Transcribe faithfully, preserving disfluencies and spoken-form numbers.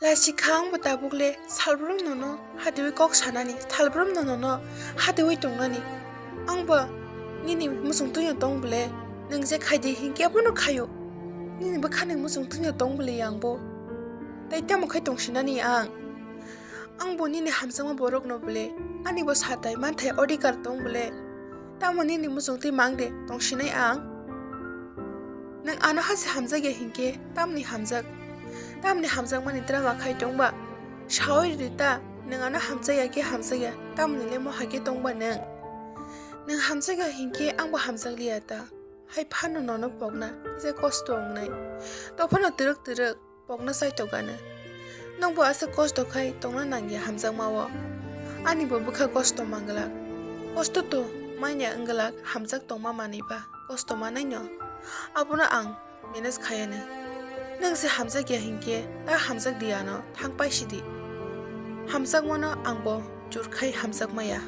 Lachi kha ang bo tabuk le salbrum nono hadiwi kok sanani, salbrum nono hadiwi tongnani. Ang bo nini muchung twino tong bole, nwng je khai di hinkhe abono khaio. Nini bwkhani muchung twino tong bole ang bo. Tai tamo khai tongsinani ang? Ang bo nini hamjakma borokno bole, ani bo satai manthai odhikar tong bole. Tamo nini muchung twi mang de tongsinai ang? Nwng ano hase hamjakya hinkhe tamni hamjak? Tamni hamjakmani drama khai tongba? Sawi rwdi ta, nwng ano hamjakya khe hamjakya, tamni le moha khe tongba nwng? Nwng hamjakya hinkhe ang bo hamjakliya ta? Hai phano nono pokna kisa kosto wngnai. Tophano twrwk twrwk pokna chaitokgano. Nwng bo aswk kosto khai tongna nangya hamjakma o. Ani bo bwkha kosto manglak. Kosto to manya wngwlak, hamjak tongma manwi ba kosto manaino. Abono ang manage khayano. Nwng se hamjakya hinkhe ta hamjak di ano, thang paisidi. Hamjakmano ang bo jor khai hamjakmaya.